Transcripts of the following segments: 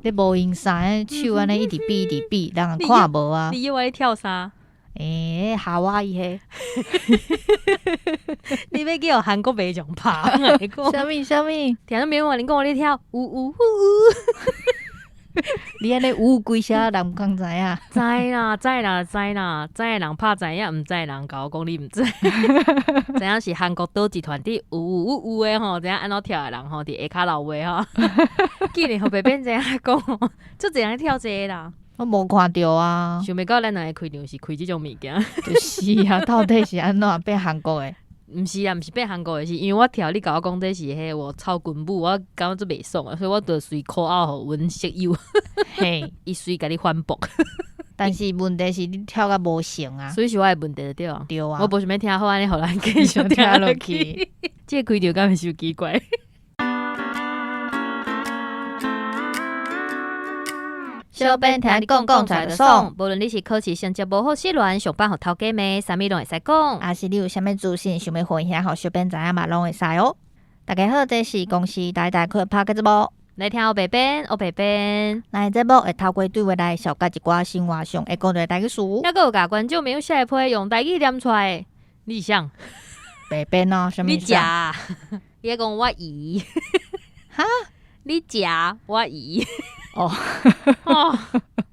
你無閒衫，手按呢一直比一直比，人也看無啊。你以為你跳啥？欸，夏威夷彼，你欲叫韓國袂上拍？啥物啥物？聽眾朋友，你講我咧跳舞舞舞舞。你按呢舞幾聲，人敢知影？知啦，知啦，知啦，知的人拍知影，毋知的人共我講你毋知。知影是韓國佗一團佇舞舞舞舞的吼，知影按怎跳的人吼，佇下跤留話吼。竟然予白變知影講，足濟人咧跳這个啦。我無看著啊。想袂到咱兩个開場是開這種物件。就是啊，到底是按怎變韓國的？毋是啊，毋是變韓國的，是因為我跳，你共我講這是彼個草裙舞，我感覺足袂爽啊，所以我就隨 call out 予阮室友，伊隨共你反駁。但是問題是你跳甲無成啊，所以是我的問題就對啊。對啊。我無想欲聽好按呢，予咱繼續聽落去。這個開場敢會傷奇怪？小編聽你講講出來就爽。無論你是考試成績無好失戀，上班予頭家罵，啥物攏會使講。抑是你有啥物資訊想欲分享，予小編知影嘛，攏會使哦。大家好，這是公視台台區拍嘅節目。來聽烏白編，烏白編。咱的節目會透過對話來紹介一寡生活上會講著的台語詞。抑閣有共觀眾朋友寫的批用台語念出來。你是啥？白編哦，啥物？你食？你講我姨？哈？你食我姨？哦，哦，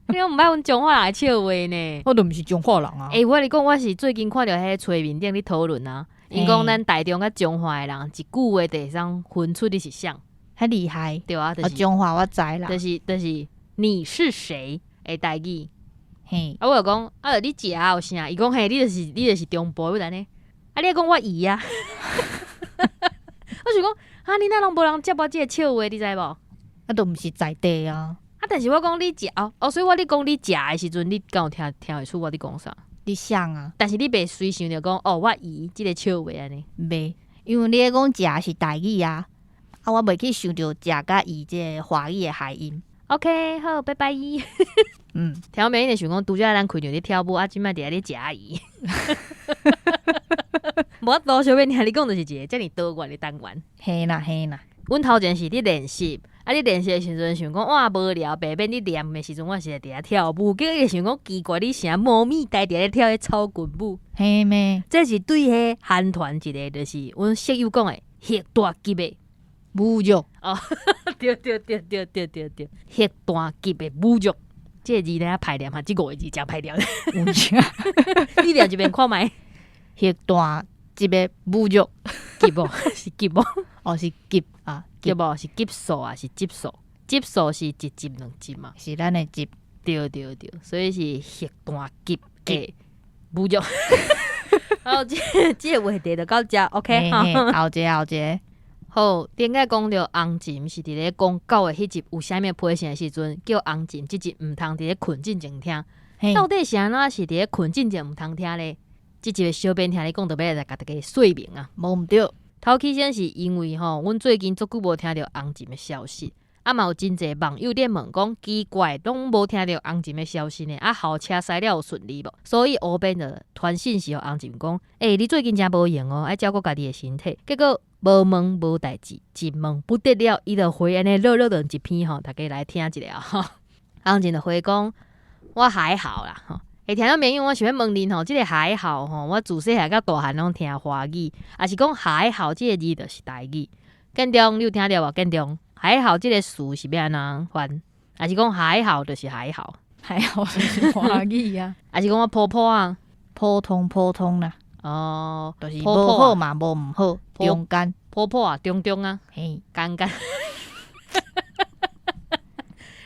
你攏毋捌阮彰化人的笑話呢？我都毋是彰化人啊。欸，我共你講，我是最近看著彼个揣面頂咧討論啊，𪜶講咱台中佮彰化的人一句話就會當分出你是啥？遐厲害。對啊，就是彰化我知啦。就是你是誰的台語。嘿。啊，我就講啊，你食有啥？伊講嘿，你就是中部的，按呢？啊，你愛講我姨啊？我想講，啊，你哪攏無人接我這个笑話，你知無？啊，都毋是在地啊！啊，但是我講你食哦哦，所以我咧講你食的時陣，你敢有聽聽會出我佇講啥？你啥啊？但是你袂隨想著講哦，我姨這个笑話按呢？袂，因為你咧講食是台語啊，啊，我袂去想著食佮姨這个華語的諧音。 OK，好，拜拜。聽眾朋友想講，拄則咱開場咧跳舞，啊，這擺佇遐咧食伊。無法度，小編聽你講，就是一個遮爾多元的單元。嘿啦嘿啦。阮頭前是佇練習，啊，你練習的時陣想講哇無聊，白編你念的時陣，我是佇遐跳舞，結果伊想講奇怪，你啥無物代佇咧跳彼草裙舞？嘿咩？這是對彼韓團一个，就是阮室友講的核彈級的侮辱。哦，對對對對對對對，核彈級的侮辱，這个字呢歹念哈，這五个字誠歹念。有影。你念一遍看覓？核彈級的侮辱。級無？是級無？哦，是級啊，級無？是級數啊，是級數？級數是一級兩級嘛？是咱的級。對對對，所以是核彈級的侮辱。好，這個話題就到這，OK。後一个後一个。好，頂下講著紅琴是佇咧講狗的彼集有啥物批評的時陣，叫紅琴這集毋通佇咧睏進前聽。到底是按怎是佇咧睏進前毋通聽咧？這集的小編聽你講，就欲來共大家說明啊。無毋對。頭起先是因為吼，阮最近足久無聽著紅琴的消息，啊嘛有真濟網友咧問講奇怪，攏無聽著紅琴的消息呢？啊，校車駛了有順利無？所以烏編就傳訊息予紅琴講，欸，你最近誠無閒哦，愛照顧家己的身體。結果無問無代誌，一問不得了，伊就回按呢落落長一篇吼，大家來聽一下吼。紅琴就回講，我還好啦吼。欸，聽眾朋友，我想欲問恁吼，這个還好吼，我自細漢到大漢攏聽華語，抑是講還好這个字就是台語。建中，你有聽著無？建中，還好這个詞是欲按怎翻？抑是講還好就是還好？還好就是華語啊。抑是講我普普啊？普通普通啦。哦，就是無好嘛，無毋好，中間。普普啊，中中啊，嘿，間間。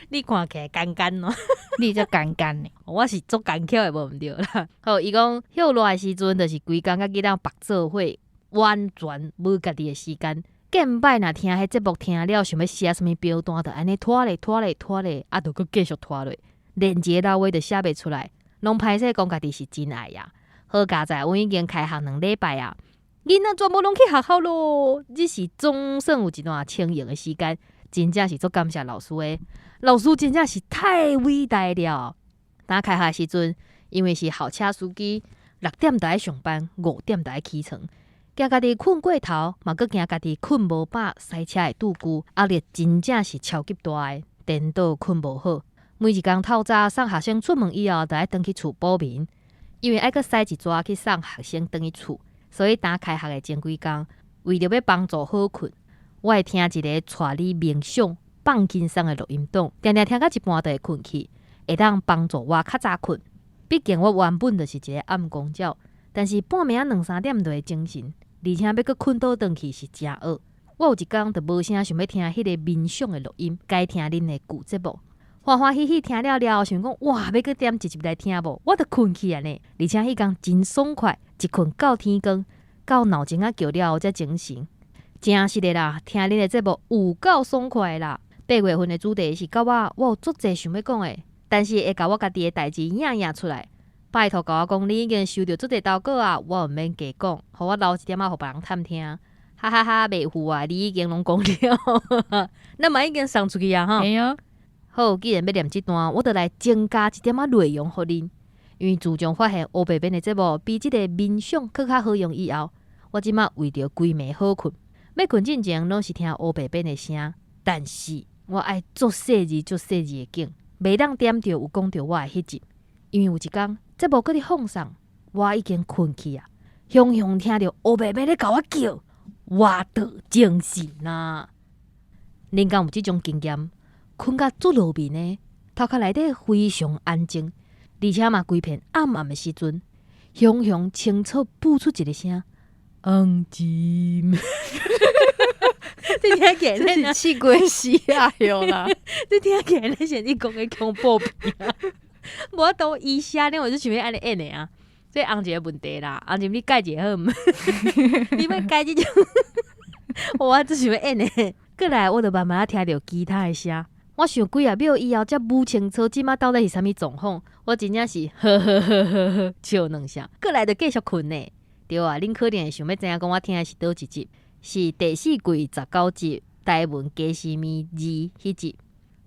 你看起來乾乾哦，你才乾乾呢。我是足艱巧的，無毋對啦。好，伊講歇熱的時陣，就是規工佮囡仔縛做伙，完全無家己的時間。間擺若聽彼節目聽了，想欲寫啥物表單，就按呢拖咧拖咧拖咧，啊，就閣繼續拖落，連一個老話都寫袂出來。攏歹勢講家己是真愛啊。好佳哉，阮已經開學2禮拜啊，囡仔全部攏去學校咯。只是總算有一段清閒的時間，真正是足感謝老師的。老師真正是太偉大了。當開學的時陣，因為是校車司機，6點就愛上班，5點就愛起床，驚家己睏過頭，嘛閣驚家己睏無飽，駛車會拄舊，壓力真正是超級大的。顛倒睏無好。每一工透早送學生出門以後，就愛轉去厝補眠，因為愛閣駛一逝去送學生轉去厝，所以當開學的前幾工，為著欲幫助好睏，我會聽一个帶你冥想放輕鬆的錄音檔，定定聽到一半就會睏去，會當幫助我較早睏。畢竟我原本就是一个暗光鳥，但是半暝仔兩三點就會精神，而且欲閣睏倒轉去是誠僫。我有一工就無啥想欲聽彼个冥想的錄音，改聽恁的舊節目，歡歡喜喜聽了了後，想講哇，欲閣點一集來聽無？我就睏去啊呢，而且彼工真爽快，一睏到天光，到鬧鐘仔叫了後才精神。誠實的啦，聽恁的節目有夠爽快的啦。8月份的主題是到我，我有足濟想欲講的，但是會共我家己的代誌抦抦出來。拜託共我講，你已經收著足濟投稿啊，我毋免加講，予我留一點仔予別人探聽。哈哈哈，袂赴啊，你已經攏講了，咱嘛已經送出去啊吼。嘿啊。好，既然欲念這段，我就來增加一點仔內容予恁。因為自從發現烏白編的節目比這个冥想閣較好用以後，我這馬為著規暝好睏，欲睏進前攏是聽烏白編的聲，但是我愛足細膩、足細膩的景，袂當點著有講著我的彼集。因為有一工節目閣佇放送，我已經睏去啊，雄雄聽著烏白編咧共我叫，我就精神啊！恁敢有這種經驗？睏甲足落眠的，頭殼內底非常安靜，而且嘛規片暗暗的時陣，雄雄清楚爆出一个聲，紅金。這聽起來這是試過死啊喲啦！這聽起來咧像你講的恐怖片啊！無法度伊寫，你我就想欲按呢演的啊！這紅一个問題啦，紅一你改一下好毋？你欲改這種，我只想欲演的。過來我就慢慢仔聽著其他的聲，我想幾仔秒以後才摸清楚，這馬到底是啥物狀況。我真正是呵呵呵呵呵笑兩聲，過來就繼續睏呢。對啊，恁可能會想欲知影講我聽的是佗一集，是第四季19集台文雞絲麵二彼集。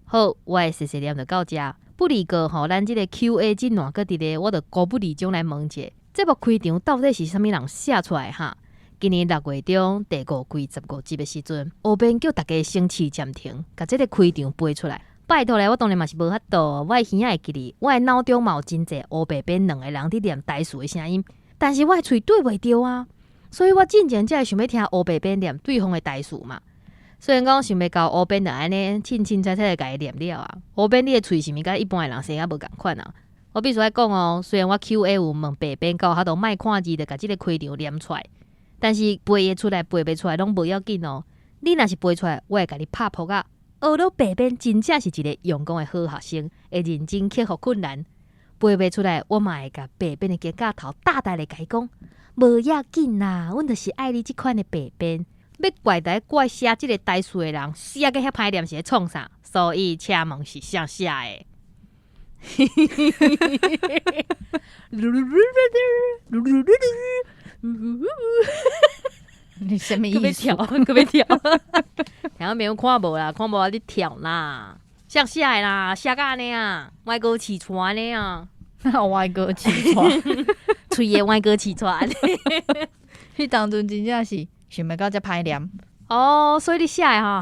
好，我的細細念就到遮。不離過吼，咱這个 Q&A 這段閣佇咧，我就孤不離中來問一下，節目開場到底是啥物人寫出來哈？今年6月中第五季15集的時陣，烏編叫大家先試暫停，共這个開場背出來。拜託咧，我當然嘛是無法度，我的耳仔會記得，我的腦中嘛有真濟烏白編兩个人佇念台詞的聲音，但是我的喙對袂著啊，所以我進前才會想欲聽烏白編念對方的台詞嘛。雖然講想袂到烏編就按呢凊凊彩彩就共伊念了啊，烏編你的喙是毋是佮一般的人生仔無仝款啊？我必須愛講哦，雖然我 Q&A 有問白編到法度莫看字就共這个開場念出來，但是背會出來背袂出來攏無要緊哦。你若是背出來，我會共你拍噗仔。學了白編真正是一个用功的好學生，會認真克服困難。背袂出來，我嘛會共白編的肩胛頭大大咧共伊講，無要緊啦，阮就是愛你這款的白編。欲怪就愛怪寫這个台詞的人，寫甲遐歹念是咧創啥？所以請問是誰寫的？你啥物意思？閣欲跳，閣欲跳，聽眾朋友看無啦，看無啊！你跳啦，誰寫的啦？寫甲按呢啊，歪哥起床呢啊？歪哥起床，喙會歪哥起床。彼當陣真正是想袂到遮歹念哦，所以你寫的吼，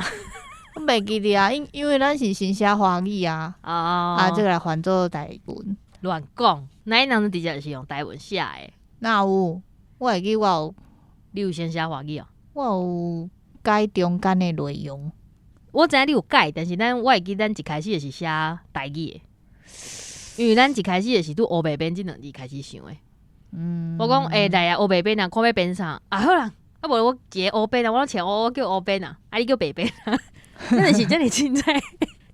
我袂記得啊，因為咱是先寫華語啊，哦，啊，這個來翻做台文。亂講，哪一人直接是用台文寫的？哪有？我會記我有，你有先寫華語哦？我有改中間的內容。我知影你有改，但是咱我會記咱一開始就是寫台語的，因為咱一開始就是拄烏白編這兩字開始想的。我講來啊，烏白編啊，看欲編啥啊？好啦。啊無我一个烏編啊，我攏穿烏，我叫烏編啊，啊你叫白編啊，真的是遮爾凊彩，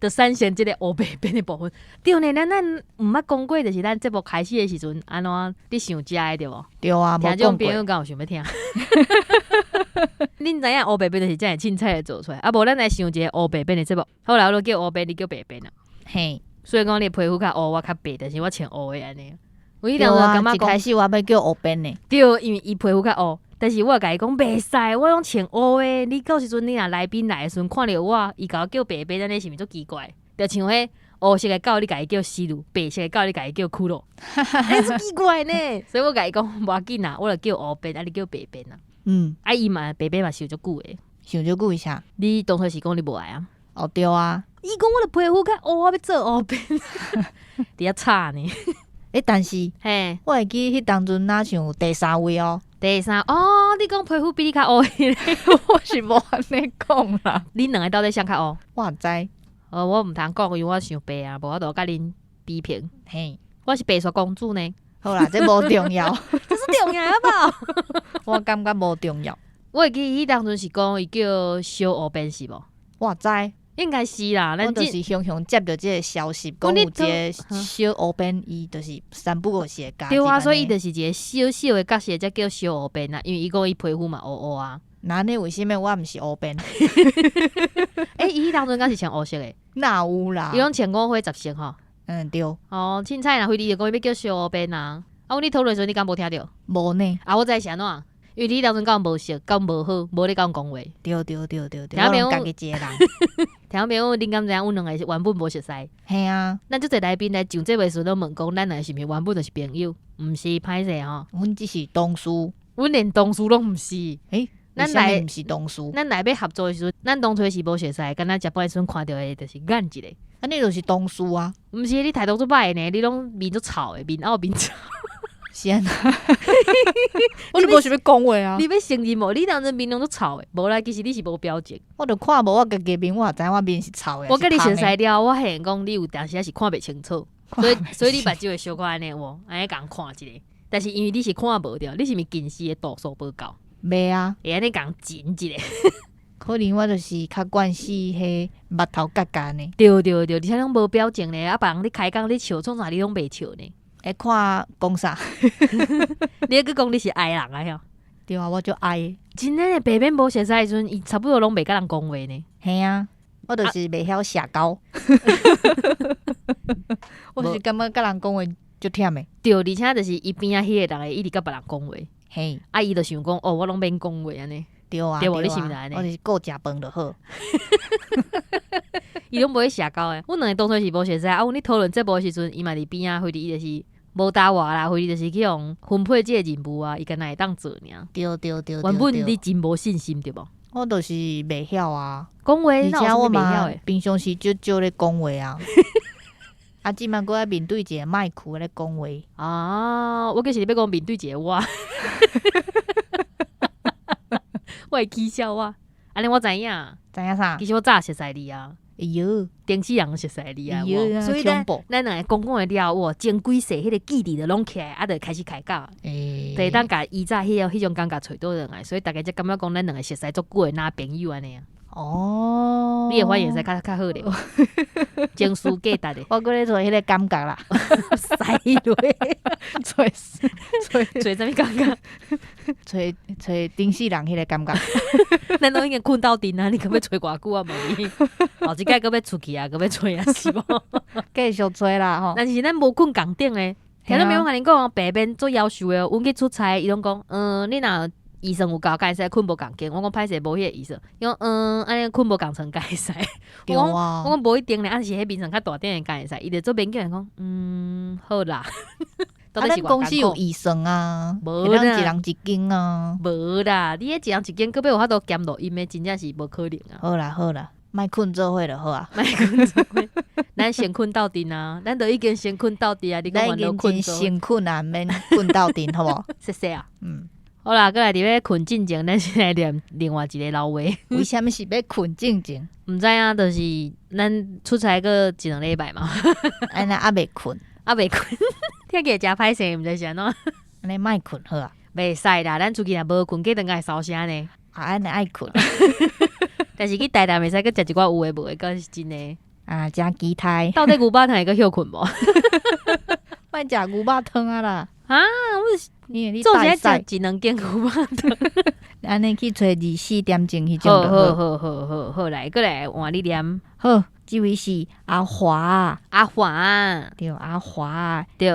就產生這个烏白編的部分。對呢，咱毋捌講過，就是咱節目開始的時陣，按怎你想食的對無？對啊，聽眾朋友敢有想欲聽？恁知影烏白編就是遮爾凊彩的做出來，啊無咱來想一个烏白編的節目。後來我都叫烏編，你叫白編啊。嘿，所以講你皮膚較烏，我較白，但是我穿烏的按呢。我彼對啊，當陣感覺一開始我欲叫烏編呢。對，因為伊皮膚較烏。但是我共伊講袂使，我攏穿烏的。你到時陣你若來賓來的時陣，看著我，伊共我叫白白，按呢是毋是足奇怪？就像彼烏色的狗，你共伊叫思路；白色的狗，你共伊叫骷髏，欸，足奇怪呢。所以我共伊講無要緊啦，我就叫烏編，啊你叫白編啊。啊伊嘛白編嘛想足久的，想足久啥？你當初是講你無愛啊？哦對啊，伊講我的皮膚較烏，我欲做烏變，佇遐吵呢。欸，但是我會記彼當陣若像第三位哦。第三哦，你講皮膚比你較烏的，我是無按呢講啦。恁兩个到底誰較烏？我毋知。我毋通講，因為我傷白啊，無法度佮恁比拼。我是白雪公主呢。好啦，這無重要，這是重要好無？我感覺無重要。我會記彼當陣是講伊叫小烏變是無？我知。應該是啦，咱就是雄雄接著這个消息，講有一个小烏變，伊就是三不五時會加。對啊，所以伊就是一个小小的角色，才叫小烏變啊。因為伊講伊皮膚嘛烏烏啊。那呢？為啥物我毋是烏變？欸，伊彼當陣敢是穿烏色的？哪有啦？伊攏穿五花十色吼。嗯，對。哦，凊彩若非你就講伊欲叫小烏變啊。啊，阮咧討論時陣，你敢無聽著？無呢。啊，我知是按怎？因為你當陣佮阮無熟，佮阮無好，無咧佮阮講話。對對對對對，我攏家己一个人。聽眾朋友，恁敢知影阮兩个是原本無熟似？嘿啊，咱足濟來賓來上節目時攏問講，咱兩个是毋是原本就是朋友？毋是，歹勢吼。阮只是同事。阮連同事攏毋是。欸，咱來毋是同事。咱來欲合作的時陣，咱當初是無熟似，敢若食飯時陣看著的，就是眼一下。按呢就是同事啊。毋是，你態度足歹的呢，你攏面足臭的，面漚面臭。是按怎？我就無想欲講話啊！你欲承認無？你當陣面攏足臭的，無啦，其實你是無表情。我就看無我家己面，我也知影我面是臭的。我佮你熟似了，我發現講你有當時仔是看袂清楚，所以你目睭會小可按呢無，按呢共看一下。但是因為你是看無著，你是毋是近視的度數無夠？袂啊，會按呢共緊一下。可能我就是較慣勢彼目頭角角呢。對對對，而且攏無表情呢。啊，別人咧開講咧笑，創啥你攏袂笑呢？會看講啥？你猶閣講你是 I 人啊？遐？對啊，我足 I。真的，白面無熟似的時陣，伊差不多攏袂佮人講話呢。嘿啊，我就是袂曉社交。我是感覺佮人講話足忝的。對，而且就是伊邊仔彼個人會一直佮別人講話。嘿，啊，伊就想講，哦，我攏免講話按呢。對啊，對無？你是毋是按呢？我就是顧食飯就好。伊攏無咧社交的。阮兩个當初是無熟似，啊，阮咧討論節目的時陣，伊嘛佇邊仔，非佇伊就是無答我啦，非佇就是去予分配這个任務啊，伊敢若會當做爾。對對對，原本你真無信心對無？我就是袂曉啊，講話，而且我嘛嘛平常時足少咧講話啊。啊，這擺閣愛面對一个麥克咧講話。啊，我其實欲講面對一个我，我會起笑我。按呢我知影，知影啥？其實我早熟似你啊。哎喲，頂世人熟似你啊，所以咱咱兩个講講了後，哇，前幾世彼个記憶就攏起來，啊，就開始開講，就會當共以早彼種感覺揣倒轉來，所以大家才感覺講咱兩个熟似足久的若朋友按呢啊。哦，你的反應會使較好咧，情緒價值的。我閣咧揣彼个感覺啦，使落，揣揣揣啥物感覺？揣揣頂世人彼个感覺。咱攏已經睏鬥陣啊，你閣欲揣偌久啊？問你，後一擺閣欲出去啊，閣欲揣啊，是無？繼續揣啦吼。但是咱無睏仝頂咧，聽眾朋友共恁講，白面做夭壽的，阮去出差，伊攏講，嗯，你若醫生有夠，敢會使睏無仝間？我講歹勢無彼個醫生，伊講嗯，按呢睏無仝床敢會使？我講我講無一定咧，啊是彼眠床較大點的敢會使？伊就做勉強講，嗯，好啦。啊，咱公司有醫生啊，無啦，一人一間啊，無啦，你彼一人一間，閣欲有法度兼錄音的，真正是無可能啊。好啦好啦，莫睏做伙就好啊，莫睏做伙，咱先睏鬥陣啊，咱都已經先睏鬥陣啊，你講阮都睏先睏啊，免睏鬥陣，好無？謝謝啊，嗯。好啦，閣來佇咧睏進前，咱先來念另外一个老話。為啥物是欲睏進前？毋知影，就是咱出差閣一兩禮拜嘛。按呢猶未睏，猶未睏，聽起來誠歹勢，毋知是按怎。按呢莫睏好啊。袂使啦，咱出去若無睏，過轉來會燒聲呢。啊，按呢愛睏。但是去台南袂使閣食一寡有的無的，閣是真的。啊，食雞胎。到底牛肉湯會閣歇睏無？莫食牛肉湯啊啦！啊，我是你做啥食一兩間牛肉湯？按呢去揣24點鐘彼種就好。好好好好好來，閣來換你念。好，這位是阿華，阿華，對，阿華，對。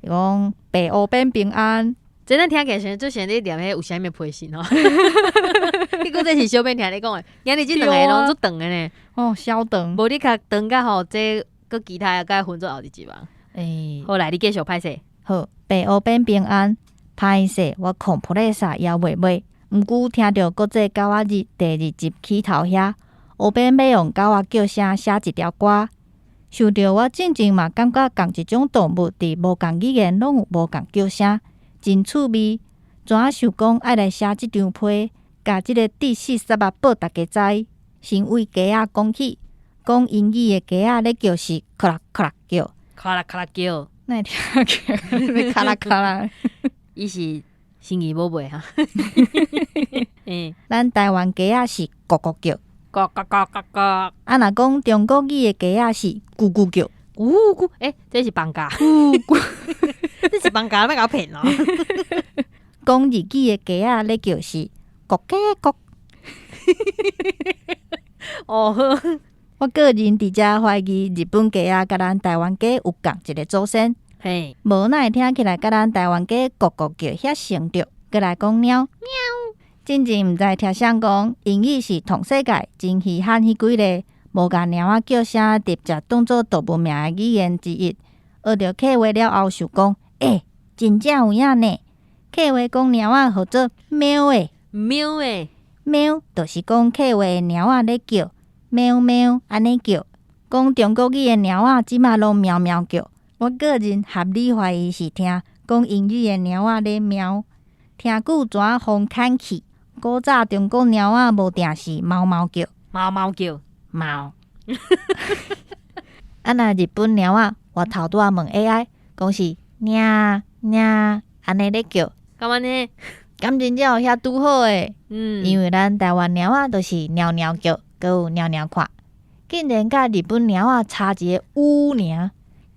伊講白烏變平安。這咱聽起來像做像咧念彼有啥物批信吼？結果這是小編聽你講的，今日這兩个攏足長的呢。哦，小長。無你較長甲吼，這閣其他的閣分做後一集啊。欸，好來，你繼續歹勢。好，白烏變平安，歹勢，我控普勒薩猶袂尾，毋過聽著國際狗仔日第二集起頭遐，烏編欲用狗仔叫聲寫一條歌。想著我進前嘛感覺仝一種動物佇無仝語言攏有無仝叫聲，真趣味。怎仔想講愛來寫這張批，共這个知識捒仔報大家知。先為雞仔講起，講英語的雞仔咧叫是喀啦喀啦叫，喀啦喀啦叫，哪會聽叫？喀啦喀啦。伊是神奇寶貝哈。欸，咱台灣雞仔是咕咕叫，咕咕咕咕咕。啊，若講中國語的雞仔是咕咕叫，咕咕。欸，這是放假，咕咕，這是放假，欲共我騙哦。講日語的雞仔咧叫是咕雞咕。哦好，我個人佇遮懷疑日本雞仔佮咱台灣雞有仝一个祖先，嘿，無哪會聽起來佮咱台灣雞咕咕叫遐像著。閣來講貓，喵，進前毋知聽誰講，英語是統世界真稀罕彼幾个無共貓仔叫聲直接當做動物名的語言之一。學著客話了後，想講，欸，真正有影呢。客話講貓仔號做喵的，喵的，喵，就是講客話的貓仔咧叫，喵喵按呢叫。講中國語的貓仔這馬攏喵喵叫。我個人合理懷疑是聽講英語的貓仔咧喵。聽久怎風牽去？古早中國貓仔無定是貓貓叫，貓貓叫，貓。啊，若日本貓仔，我頭拄仔問 AI，講是貓貓按呢咧叫，敢按呢？敢真正有遐拄好的？因為咱台灣貓仔都是貓貓叫，閣有貓貓看，竟然佮日本貓仔差一个烏爾，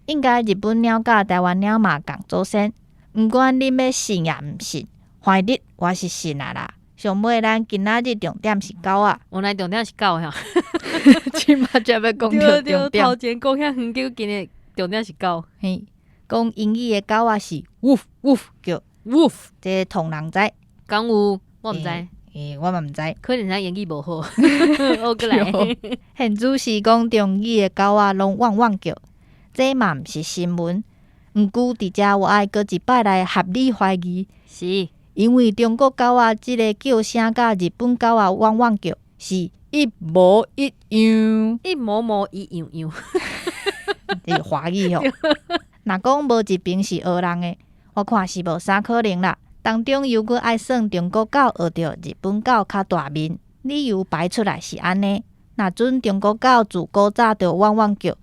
應該日本貓佮台灣貓嘛仝祖先。毋管恁欲信抑毋信，反正我是信啊啦。上尾咱今仔日重點是狗仔，原來重點是狗哈。這馬才欲講著重點。頭前講遐遠，結果今日重點是狗。嘿，講英語的狗仔是 woof woof 叫，woof，這唐人知？敢有？我毋知。欸，我嘛毋知。可能咱英語無好。我閣來。現主時講中語的狗仔攏汪汪叫，這嘛毋是新聞。毋過佇遮我愛閣一擺來合理懷疑，是因為中國狗仔這个叫聲佮日本狗仔汪汪叫是一模一樣，一模模一樣樣。是華語吼。若講無一邊是學人的，我看是無啥可能啦。當中猶閣愛算中國狗學著日本狗較大面，理由擺出來是按呢。若準中國狗自古早就汪汪叫，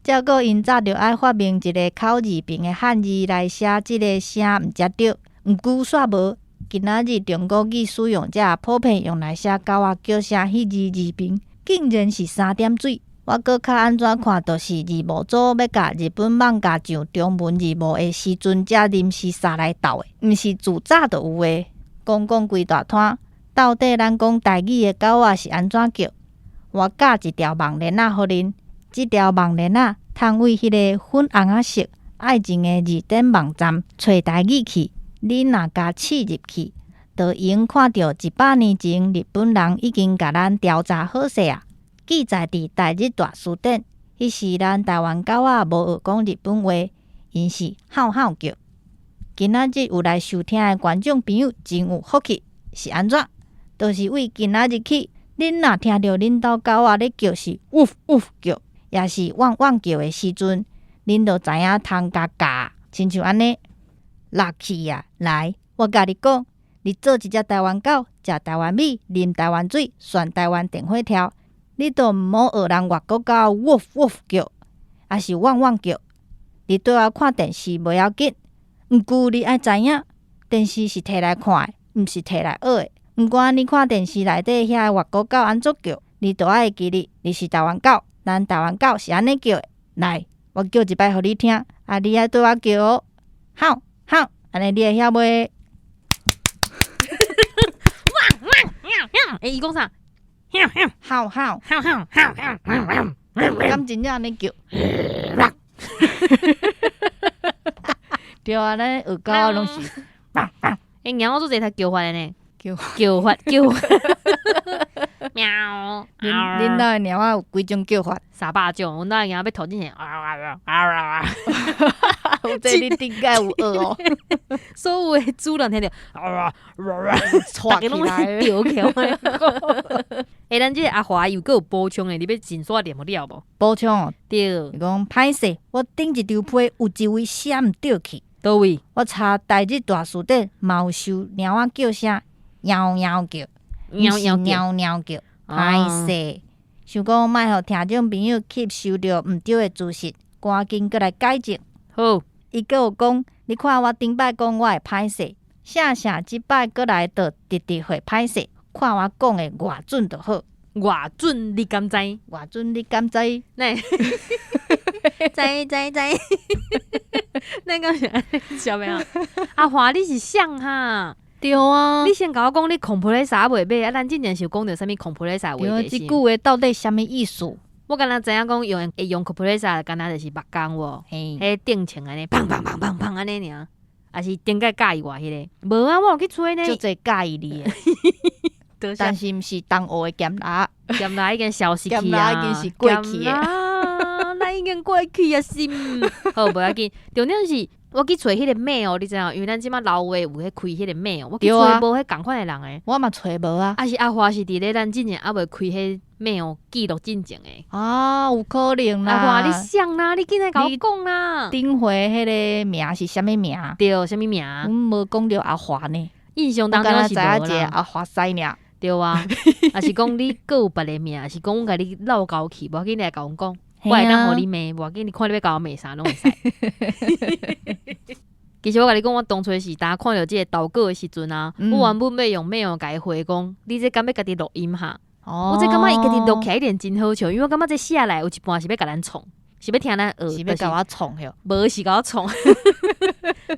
照閣𪜶早就愛發明一个口字邊的漢字來寫這个聲，毋才對。毋過煞無，今仔日中國語使用者普遍用來寫狗仔叫聲，彼字字邊竟然是三點水。我閣較按怎看，就是字幕組欲共日本漫畫上中文字幕的時陣，才臨時捎來鬥的，毋是自早就有的。講講規大攤，到底咱講台語的狗仔是按怎叫？我教一條網鏈仔予恁，這條網鏈仔通為彼个粉紅仔色愛情的字典網站揣台語去。恁若共試入去，就會看著100年前日本人已經共咱調查好勢啊！記載佇台日大辭典，彼時咱台灣狗仔無學講日本話，𪜶是吼吼叫。今仔日有來收聽的觀眾朋友真有福氣，是按怎？就是為今仔日起，恁若聽著恁兜狗仔咧叫是 woof woof 叫，抑是汪汪叫的時陣，恁就知影通共教，親像按呢。落去啊！來，我共你講，你做一隻台灣狗，食台灣米，啉台灣水，旋台灣電火柱，你都毋好學人外國狗 woof woof 叫，抑是汪汪叫。你綴我看電視無要緊，毋過你愛知影，電視是提來看的，毋是提來學的。毋管你看電視內底遐个外國狗按怎叫，你都愛會記得，你是台灣狗，咱台灣狗是按呢叫的。來，我叫一擺予你聽，啊，你愛綴我叫哦，吼吼，按呢你會曉袂？汪汪喵欸，伊講啥？吼吼吼吼吼吼，敢真正按呢叫？對啊，咱學狗仔攏是。欸，貓仔做濟台叫法的呢？叫叫法叫法，喵。恁兜的貓仔有幾種叫法？ 300種，阮兜的貓欲吐之前，啊啊啊啊！有這你頂蓋有學哦，所有的主人聽著，啊啊跩起來。著起來。欸，咱這个阿華又閣有補充的，你欲盡煞念予了無？補充哦，對，伊講歹勢，我頂一張批有一位寫毋著去。佗位？我查台日大辭典，嘛有收貓仔叫聲，喵喵叫，喵喵叫，喵喵叫，歹勢。想講莫予聽眾朋友吸收著毋對的資訊，趕緊閣來改正。好，伊閣有講，你看我頂擺講我會歹勢，啥啥這擺閣來就直直會歹勢，看我講的偌準就好。偌準你敢知？偌準你敢知？哪？知知知，咱敢是按呢笑咩啊？阿華你是誰哈？對啊，你先共我講，你 compressor 未買啊？咱之前是有講著啥物 compressor 對啊，話題是這句話到底啥物意思？我敢若知影講用會用 compressor，敢若就是木工無？嘿，彼釘槍按呢，砰砰砰砰砰按呢爾，抑是頂擺教伊我彼个？無啊，我有去揣呢。足濟佮意你的，多謝但是毋是東學的鹹辣，鹹辣已經消失去鹹辣啊，已經是過去的鹹辣咱已經過去啊，是毋？好，無要緊，重點是我去揣彼個 mail，你知影？因為咱這馬老話有彼開彼個 mail，我去對啊揣無彼仝款的人的。我嘛揣無啊。啊是阿華是佇咧咱之前猶未開彼 mail 記錄進前的。啊，有可能啦。阿華你誰啦？你緊來共我講啦。頂回彼個名是啥物名？對，啥物名？阮無講著阿華呢。印象我敢當中是若知影一個無啦。阿華西爾。對啊，抑是講你閣有別个名，抑是講阮共你落交去，無要緊你來共阮講，我會當予你罵，無要緊你看你欲共我罵啥攏會使。其實我共你講，我當初是當看著這個投稿的時陣啊，我原本欲用 mail 共伊回講，你這敢欲家己錄音哈？哦我這感覺伊家己錄起來一定真好笑，因為我感覺這寫來有一半是欲共咱創，是欲聽咱學，是欲共我創吆？無是共我創，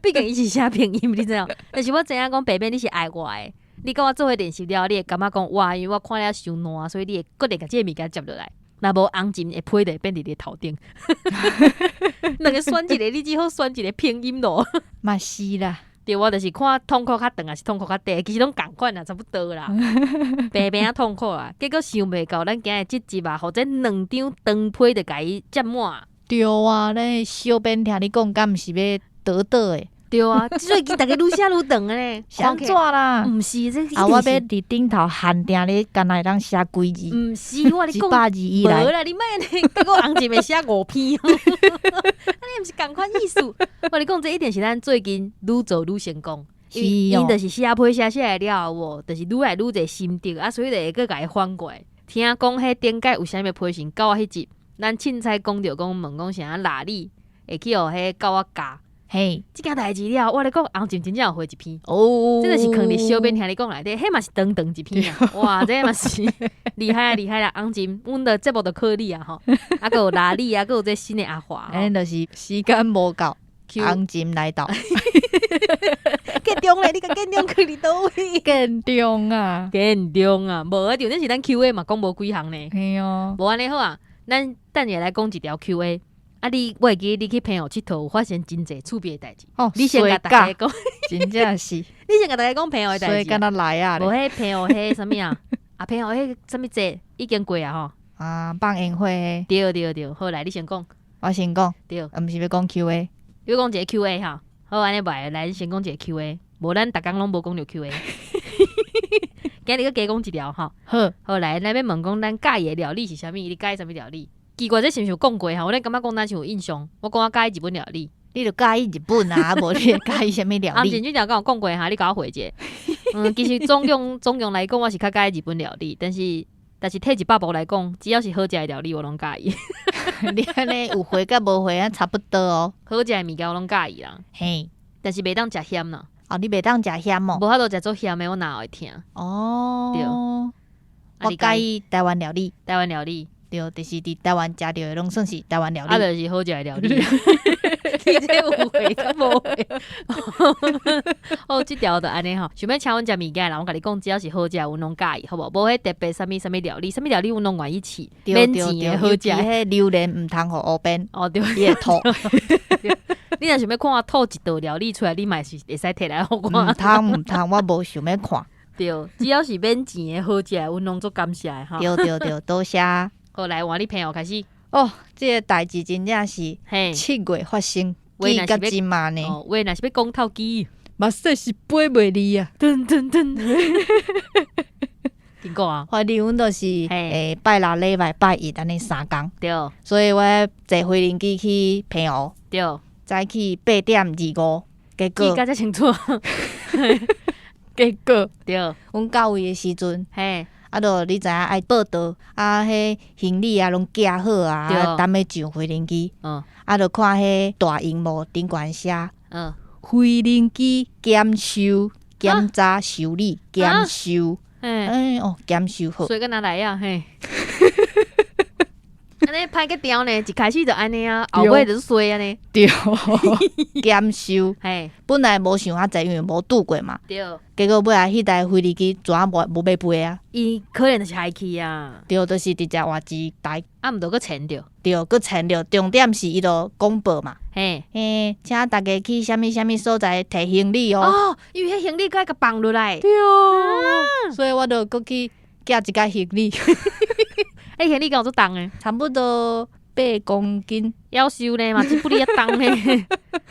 畢竟伊是寫拼音，你知影？但是我知影講白白你是愛我的，你佮我做伙練習了，你會感覺講哇，因為我看了傷爛，所以你會決定共這个物件接落來。若無紅塵會批就會變佇你頭頂。兩个選一个，你只好選一个拼音咯。嘛是啦，對，我就是看痛苦較長，抑是痛苦較短，其實攏仝款啦，差不多啦。平平仔痛苦啊，結果想袂到咱今日這集啊，予這兩張長批就共伊佔滿。對啊，咧小編聽你講，敢毋是欲倒倒的？對啊，最近逐家愈寫愈長的咧，是按怎啦？毋是這啊，我欲佇頂頭限定你，干焦會當寫幾字？毋是我咧講，一百字以內。無啦，你莫按呢，結果紅塵會寫五篇，按呢毋是仝款意思。我咧講這一定是咱最近愈做愈成功，是因哦就是寫批寫寫來了後無，就是愈來愈濟心得啊，所以就會閣共伊反過來。聽講彼頂擺有啥物批評狗仔彼集，咱凊彩講著講問講啥哪裡會去予彼狗仔咬。嘿，這件代志了，我咧講紅塵真正有回一篇。哦，這就是囥佇小編聽你講內底，彼嘛是長長一篇啊！哇，這嘛是厲害啊厲害啦！紅塵，阮的節目就靠你啊吼！啊，閣有拉力啊，閣有這新的阿華，按呢就是時間無夠，紅塵來到。見重咧，你共見重去佇佗位？見重啊！見重啊！無啊，重點是咱 Q&A 嘛講無幾項呢。嘿哦，無按呢好啊，咱等下來講一條 Q&A。啊你，我會記你去澎湖𨑨迌，有發生真濟趣味的代誌。哦，你先共大家講，真正是，你先共大家講澎湖的代誌。所以敢若來啊無彼澎湖彼啥物啊？啊，澎湖彼啥物節已經過啊吼。啊，放煙火。對對對，好來，你先講。我先講。對。毋是欲講 Q&A。你欲講一個 Q&A 哈？好，按呢袂，來，你先講一個 Q&A。無咱逐工攏無講著 Q&A。今日閣加講一條吼。好，好來，咱欲問講咱佮意的料理是啥物？你佮意啥物料理？奇怪，這是毋是有講過哈？我咧感覺講咱是有印象。我講我佮意日本料理。你就佮意日本啊？無你會佮意啥物料理？啊，前幾條敢有講過哈？你共我回一下。嗯，其實總共總共來講，我是較佮意日本料理，但是退一百步來講，只要是好食的料理，我攏佮意。你按呢有回佮無回啊，差不多哦。好食的物件我攏佮意啦。嘿，但是袂當食鹹啦。哦，你袂當食鹹哦。無法度食足鹹的，我哪會疼。哦，對。我佮意台灣料理。台灣料理。對，就是佇台灣食著的，攏算是台灣料理。啊，就是好食的料理。你這有回佮無回？好，這條就按呢吼。想欲請阮食物件的人，我共你講，只要是好食，阮攏佮意，好無？無彼特別啥物啥物料理，啥物料理阮攏願意試，免錢的好食。彼榴蓮毋通予烏變。哦，對，伊會吐。你若想欲看我吐一道料理出來，你嘛是會使提來予我看。毋通毋通，我無想欲看。對，只要是免錢的好食的，阮攏足感謝的吼。對對對，多謝。好，來換你朋友開始。哦，這個代誌真正是7月發生，記到這馬呢。哦，話若是欲講透機，目屎是飛袂離啊！噔噔噔，點講啊？反正阮就是拜六禮拜拜一按呢三工。所以我坐飛行機去澎湖。早起8點25，結果記甲遮清楚。結果，阮到位的時陣，啊，就你知影愛報到，啊，彼行李啊攏寄好啊，等欲上飛行機。啊，就看彼大螢幕頂懸寫，飛行機檢修、檢查、修理、檢修。欸哦，檢修好。所以閣哪來啊？嘿。按呢歹去調呢，一開始就按呢啊，後尾就是衰按呢。對，檢修。本來無想遐濟，因為無拄過嘛。結果尾仔彼台飛機怎無欲飛啊？伊可能就是害去啊。對，就是直接換一台。啊，毋著閣簽著。對，閣簽著。重點是伊就廣播嘛。嘿，請大家去啥物啥物所在提行李哦。哦，因為彼行李閣愛共放落來。對。所以我就閣去寄一個行李。欸，行李敢有足重的？差不多8公斤。夭壽呢嘛，這不哩較重呢。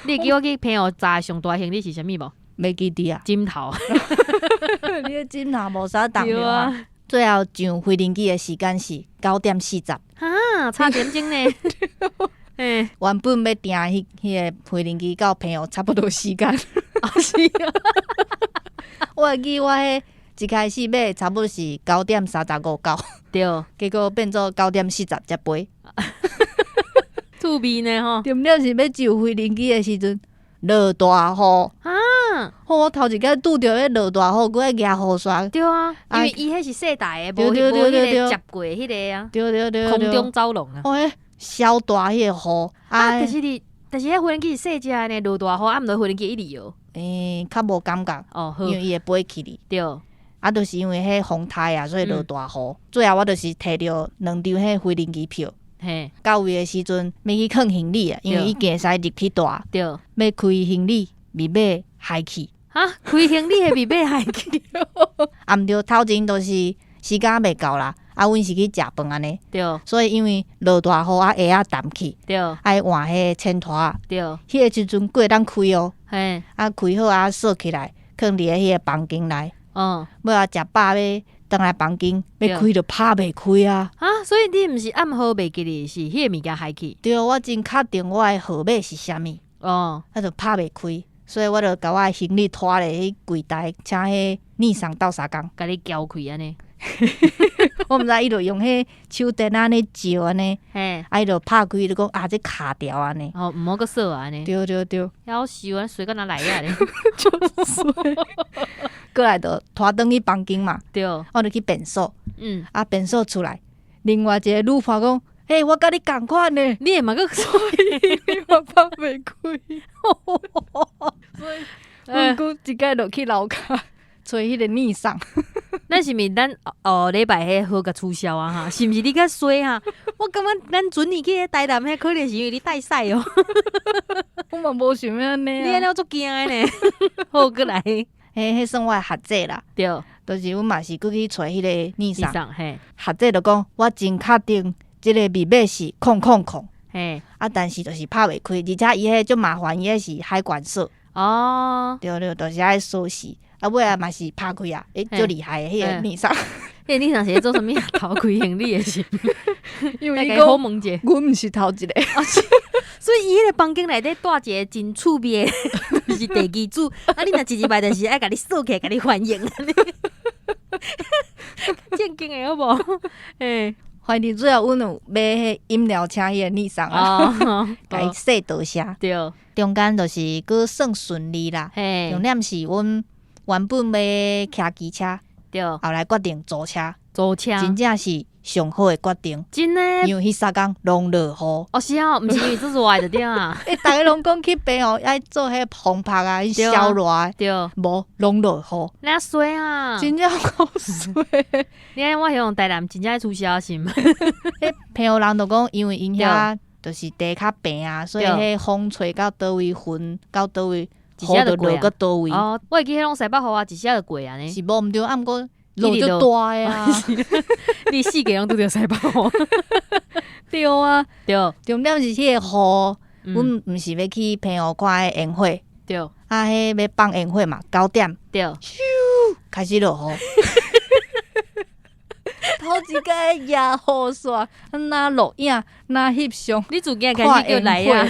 你會記我去澎湖載上大行李是啥物無？袂記得啊。枕頭。你的枕頭無啥重對啊。最後上飛行機的時間是9點40。哈，差點鐘呢。原本欲訂彼個飛行機到澎湖差不多時間。啊是啊。我會記我彼一開始欲差不多是9點35到。結果變做9點40才飛。趣味呢吼。重點是欲上飛行機的時陣，落大雨。啊！我頭一擺拄著彼落大雨，閣愛舉雨傘。對啊，因為伊彼是細台的，無彼個接過彼個啊。對對對。空中走廊啊。哦，彼小大彼個雨。啊，但是彼飛行機是細隻的呢，落大雨啊，毋著飛行機一直搖。欸，較無感覺。哦，因為伊會飛起去。對。啊，就是因為彼風颱啊，所以落大雨。最後我就是提著兩張彼飛行機票。到位的時陣，欲去囥行李啊，因為已經會使入去蹛。欲開行李，密碼害去。哈，開行李的密碼害去。啊，毋對，頭前就是時間未到啦。啊，阮是去食飯按呢。所以因為落大雨啊，鞋仔澹去。愛換彼個淺拖。彼個時陣閣會當開哦。啊，開好啊，鎖起來，囥佇咧彼個房間內。尾仔食飽欲轉來房間，欲開就拍袂開啊！啊，所以你毋是暗號袂記得，是彼個物件害去？對，我真確定我的號碼是啥物。啊，就拍袂開，所以我就共我的行李拖咧彼櫃台，請彼尼桑鬥相共，共你撬開按呢。我毋知伊就用彼手電按呢照按呢，啊伊就拍開就講啊，這卡掉按呢。哦，毋好閣鎖按呢。對對對。夭壽啊，衰到哪來啊咧？就衰。過來就拖轉去房間嘛。我就去便所。啊，便所出來，另外一個女伴講：嘿，我佮你仝款呢。你會嘛閣所以我拍袂開。所以，阮閣一擺落去樓跤揣彼個尼桑。咱是毋是咱後禮拜彼號共取消啊？哈，是毋是你較衰啊？我感覺咱準你去台南彼可能是因為你帶屎哦。我嘛無想欲按呢。你按呢我足驚的呢。好，閣來。彼算我的學姐啦。就是阮嘛是閣去揣彼個尼桑。學姐就講，我真確定這個密碼是空空空。啊，但是就是拍袂開，而且伊彼足麻煩，伊彼是海關鎖。對對，就是愛鎖匙。啊，尾仔嘛是拍開啊，欸，足厲害的彼個尼桑。彼個尼桑是咧做啥物？偷開行李的是？因為伊講，問者，阮毋是頭一個。所以伊彼個房間內底蹛一個真趣味的，就是地基主。啊，你若一入來就是愛共你鎖起來，共你歡迎。正經的好無？欸，反正最後阮有買彼飲料請彼個尼桑啊，共伊說多謝。中間就是閣算順利啦。重點是阮原本欲騎機車，後來決定租車。租車。真正是上好的決定。真的。因為彼三工攏落雨。哦，是哦，毋是因為足熱就對啊。欸，逐家攏講去澎湖愛做彼風曝啊，消熱。無，攏落雨。你遐衰啊！真正夠衰。你按我形容台南真正愛取消是毋？彼澎湖人就講，因為𪜶遐就是地較平啊，所以彼風吹到佗位雲到佗位，一下雨就就過落到佗位？哦，我會記彼攏西北雨啊，一下就過啊呢。是無毋對，啊毋過落足大的啊，你四界攏拄著西北雨。對啊，重點是彼個雨，阮毋是欲去澎湖看彼個煙火，啊，彼欲放煙火嘛，9點開始落雨。頭一擺舉雨傘，若錄影，若翕相，你自今開始叫來啊？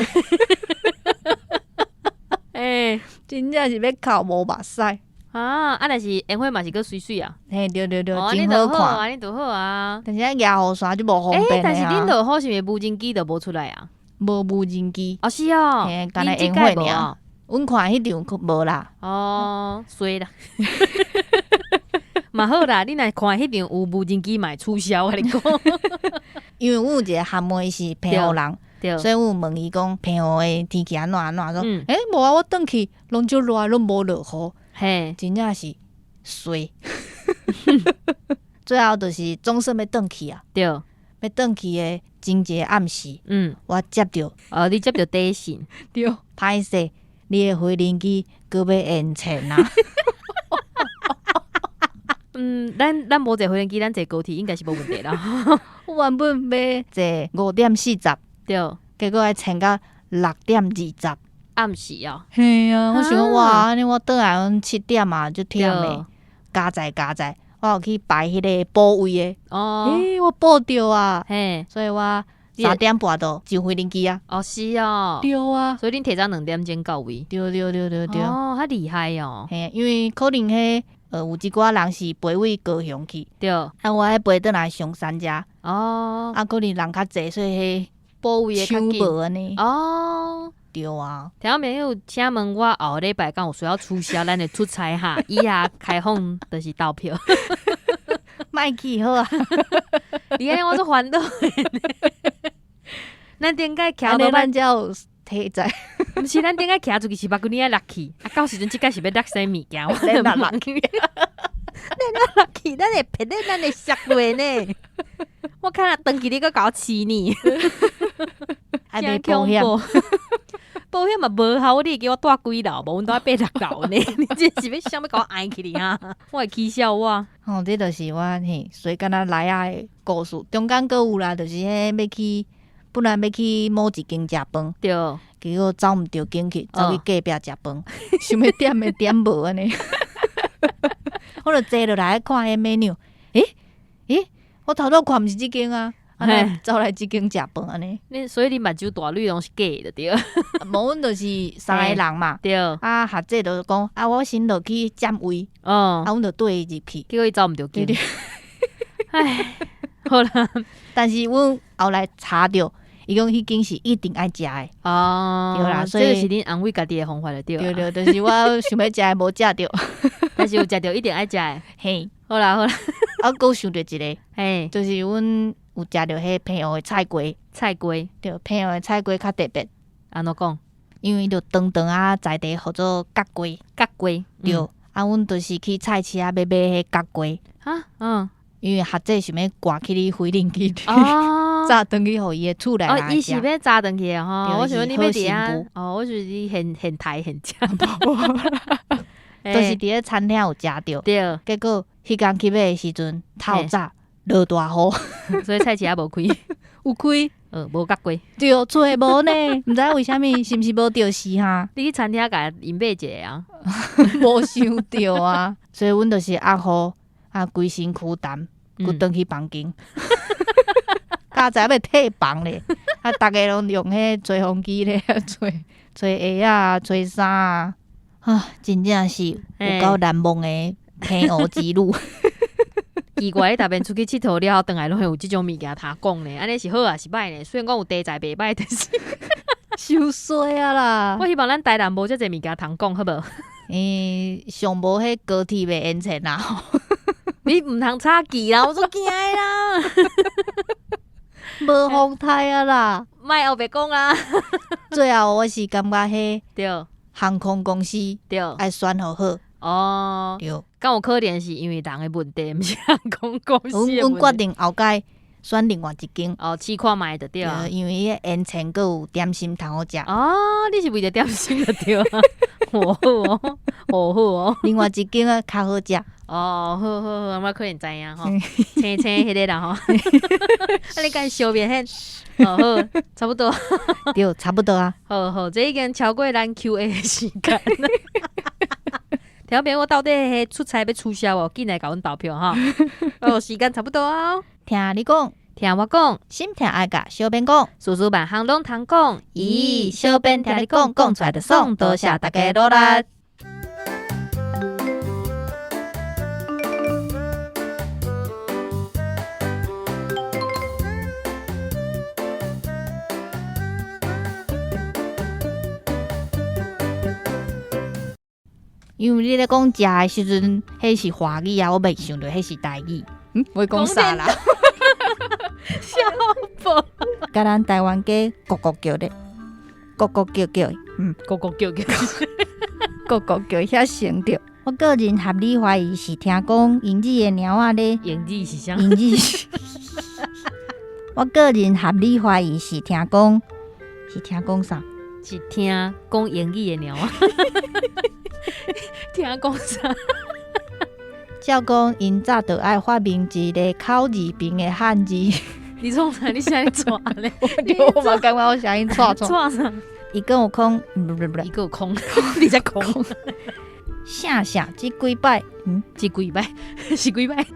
欸，真正是欲哭無目屎。啊，啊，若是煙火嘛是閣媠媠啊。嘿，對對對，哦，真按呢好看。按呢就好啊。但是啊，舉雨傘就無方便但是恁的啊。落雨是毋是無人機就無出來啊？無無人機。哦，是哦，嘿，干焦恁這煙火爾屆無哦。阮看彼場無啦。哦，衰啦。嘛好啦，你若看彼場有無人機嘛會取消，我共你講。因為阮有一個含妹是澎湖人，所以阮有問伊講澎湖的天氣按怎按怎，說欸，無啊，我轉去攏足熱，攏無落雨，真正是衰。最後就是總算欲轉去啊，欲轉去的前一個暗時，我接著哦，你接著短信，對，歹勢，你的飛行機閣欲延遲啊。嗯，咱無坐飛行機，咱坐高鐵應該是無問題啦。我原本欲坐5點40，結果愛延到6點20。暗時哦。嘿啊，我想講哇，按呢我轉來阮7點啊，足忝的。佳哉佳哉，我有去排彼個補位的。欸，我補著啊。所以我3點半就上飛行機啊。哦，是哦。對啊。所以恁提早2點鐘到位。對對對對對。哦，較厲害哦。嘿，因為可能彼有一寡人是飛佇高雄去，啊，我彼飛轉來松山遮。啊，可能人較濟，所以彼補位的較緊。搶無按呢。對啊。聽眾朋友，請問我後禮拜敢有需要取消咱的出差哈？以下開放就是投票。莫去好啊。你按呢我足煩惱的。咱頂擺徛按呢咱才有題材。毋是，咱頂擺徛出去是目睭愛落去，啊，到時陣這擺是欲落啥物件？我咱落落去，咱落去，咱會撇咧，咱會摔落呢。我看啊，轉去你閣共我飼呢。愛買保險。保險嘛無效，你會記我蹛幾樓無？阮都愛八六樓呢。你這是欲想欲共我挨起哩哈？我會起笑我。吼，這就是我嘿，隨敢若來仔的故事。中間閣有啦，就是彼欲去，本來欲去某一間食飯，結果走毋著間去，走去隔壁食飯，想欲點的點無按呢。我就坐落來看彼 menu，欸欸，我頭拄看毋是這間啊，按呢走來這間食飯按呢。你所以你目睭大蕊攏是假的對？無，阮就是三個人嘛。啊，學姐就講啊，我先落去佔位。啊，阮就綴伊入去。結果伊走毋著間。唉，好啦。但是阮後來查著，伊講彼間是一定愛食的。對啦，所以這個是恁安慰家己的方法就對啦。對對，就是我想欲食的無食著。但是有食著一定愛食的。嘿，好啦好啦。啊，閣想著一個，就是阮有食著彼澎湖的菜雞。菜雞。對，澎湖的菜雞較特別。按怎講？因為伊就長長啊，在地號做角雞。角雞。對，啊，阮就是去菜市仔欲買彼角雞。啊，嗯。因為學姐想欲掛去咧飛行機，炸轉去予伊的厝內哦，人伊是欲炸轉去的吼。我想講你欲佇遐，哦，我想你現現刣現食。就是佇咧餐廳有食著。結果彼工去買的時陣，透早落大雨，所以菜市仔無開。有開。無角雞。對，厝的無呢，毋知為啥物，是毋是無著時哈？你去餐廳共𪜶買一个啊？無想著啊，所以阮就是壓雨啊，規身軀澹，閣轉去房間。佳哉欲退房咧，啊，逐家攏用彼吹風機咧，吹吹鞋仔、吹衫啊，啊，真正是有夠難忘的澎湖之旅。奇怪，你逐遍出去𨑨迌了後，轉來攏會有這種物件通講呢？按呢是好抑是歹呢？雖然講有題材袂歹，但是傷衰啊啦！我希望咱台南無遮濟物件通講，好無？欸，上無彼高鐵袂延遲啦。你毋通插旗啦，我足驚的啦！無風颱啊啦，莫烏白講啦。最後我是感覺彼航空公司愛選予好。哦，對。敢有可能是因為人的問題，毋是航空公司的阮問題。決定後擺選另外一間。哦，試看覓就對啊。因為彼個煙腸閣有點心通好食。哦，你是為著點心就對啊。哦好哦，哦好哦。另外一間啊較好食。哦，好好好，我可能知影吼，青青彼个啦吼。啊，你敢燒麵彼？哦好，差不多。對，差不多啊。好好，這已經超過咱 Q&A 的時間。聽眾我到底彼出差欲取消無？緊來共阮投票吼。哦，時間差不多啊。聽你講，聽我講，心疼愛共小編講，事事萬項攏通講。咦，小編聽你講，講出來就爽，多謝大家努力。因為你咧講食的時陣，彼是華語啊，我袂想著彼是台語。嗯，我講啥啦？笑爆！共咱台灣雞咕咕叫咧，咕咕叫叫，嗯，咕咕叫叫，咕咕叫遐成著。我個人合理懷疑是聽講英語的貓仔咧，英語是啥？英語。我個人合理懷疑是聽講，是聽講啥？是聽講英語的貓仔。聽講啥？照講，𪜶早就愛發明一个口字旁的漢字。你創啥？你啥咧？咧？我嘛感覺我聲音錯錯。錯啥？伊閣有空，伊閣有空，你才空。啥啥？這幾擺？嗯，這幾擺？是幾擺？